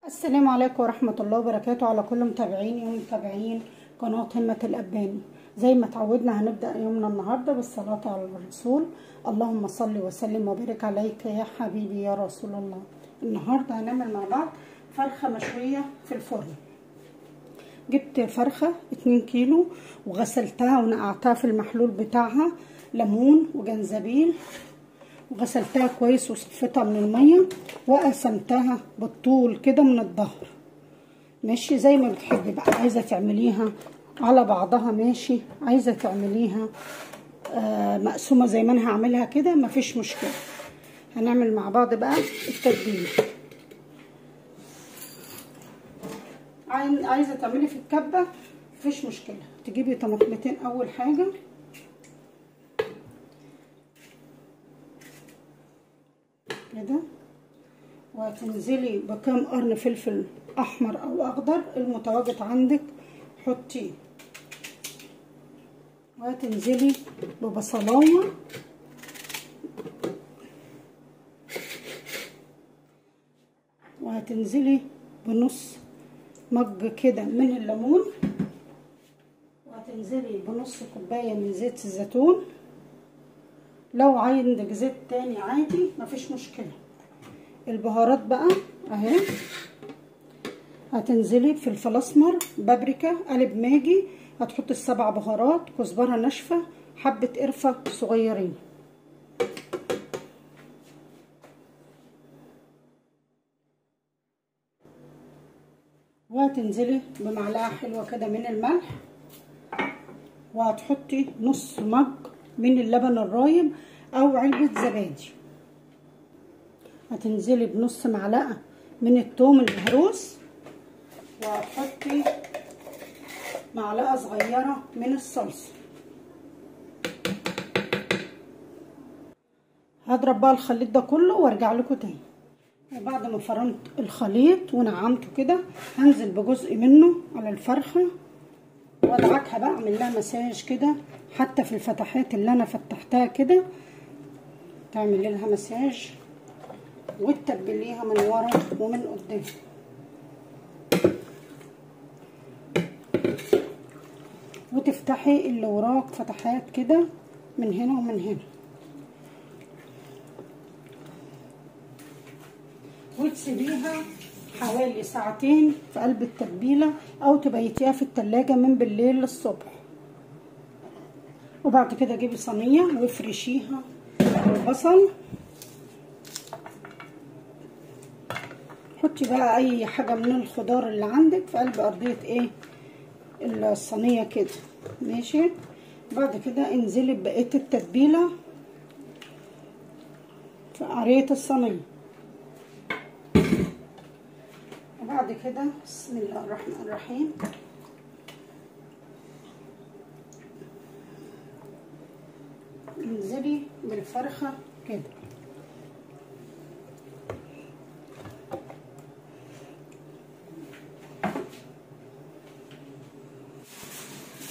السلام عليكم ورحمة الله وبركاته على كل متابعين ومتابعين قناة همة الأباني. زي ما تعودنا هنبدأ يومنا النهاردة بالصلاة على الرسول. اللهم صل وسلم وبارك عليك يا حبيبي يا رسول الله. النهاردة هنعمل مع بعض فرخة مشوية في الفرن. جبت فرخة 2 كيلو وغسلتها ونقعتها في المحلول بتاعها ليمون وجنزبيل، وغسلتها كويس وصفيتها من المية وقسمتها بالطول كده من الظهر. ماشي زي ما بتحبي بقى، عايزه تعمليها على بعضها ماشي، عايزه تعمليها مقسومة زي ما انا هعملها كده مفيش مشكلة. هنعمل مع بعض بقى التتبيله. عايزه تعملي في الكبه مفيش مشكلة، تجيبي طماطمتين اول حاجة، كده، وهتنزلي بكام قرن فلفل احمر او اخضر المتواجد عندك حطيه، وهتنزلي ببصلايه، وهتنزلي بنص مج كده من الليمون، وهتنزلي بنص كوباية من زيت الزيتون. لو عندك زيت تاني عادي مفيش مشكلة. البهارات بقى اهي، هتنزلي فلفل اسمر، بابريكا، قالب ماجي، هتحطي ال7 بهارات، كزبره ناشفة، حبه قرفه صغيرين. وهتنزلي بمعلقه حلوة كده من الملح، وهتحطي نص مج من اللبن الرايب او علبة زبادي. هتنزلي بنص معلقة من الثوم المهروس، وهتحطي معلقة صغيرة من الصلصة. هضرب بقى الخليط ده كله وارجع لكم تاني. وبعد ما فرمت الخليط ونعمته كده هنزل بجزء منه على الفرخة وادعكها بقى، اعمل لها مساج كده حتى في الفتحات اللي انا فتحتها كده، تعملي لها مساج وتتبليها من ورا ومن قدام. وتفتحي اللي وراك فتحات كده من هنا ومن هنا، وتسيبيها حوالي ساعتين في قلب التتبيله او تبيتيها في التلاجة من بالليل للصبح. وبعد كده جيبي صينية وافرشيها بالبصل، حطي بقى اي حاجة من الخضار اللي عندك في قلب ارضية ايه الصينية كده ماشي. بعد كده انزلي ببقية التتبيله في قرية الصينية. وبعد كده بسم الله الرحمن الرحيم انزلي بالفرخة كده،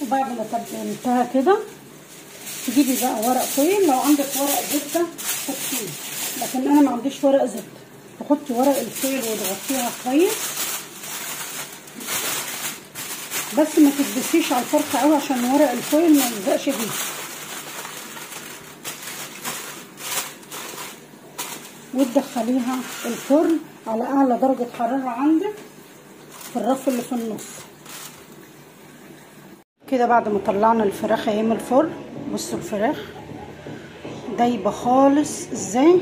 وبعد ما تبلتها كده تجيبي بقى ورق فويل، لو عندك ورق زبدة حطيه، لكن انا ما عنديش ورق زبدة، تحطي ورق الفويل وتغطيها كويس، بس ما تكبسيش على الفرخة قوي عشان ورق الفويل ما يلزقش فيه. وتدخليها الفرن على اعلى درجة حرارة عندك في الرف اللي في النص كده. بعد ما طلعنا الفراخ اهي من الفرن، بصوا الفراخ دايبة خالص ازاي،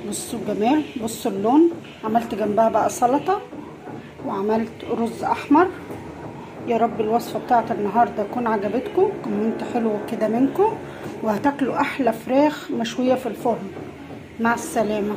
بصوا الجمال، بصوا اللون. عملت جنبها بقى سلطة وعملت رز احمر. يا رب الوصفة بتاعت النهارده تكون عجبتكم، comment حلو كده منكم، وهتاكلوا احلى فراخ مشوية في الفرن. مع السلامة.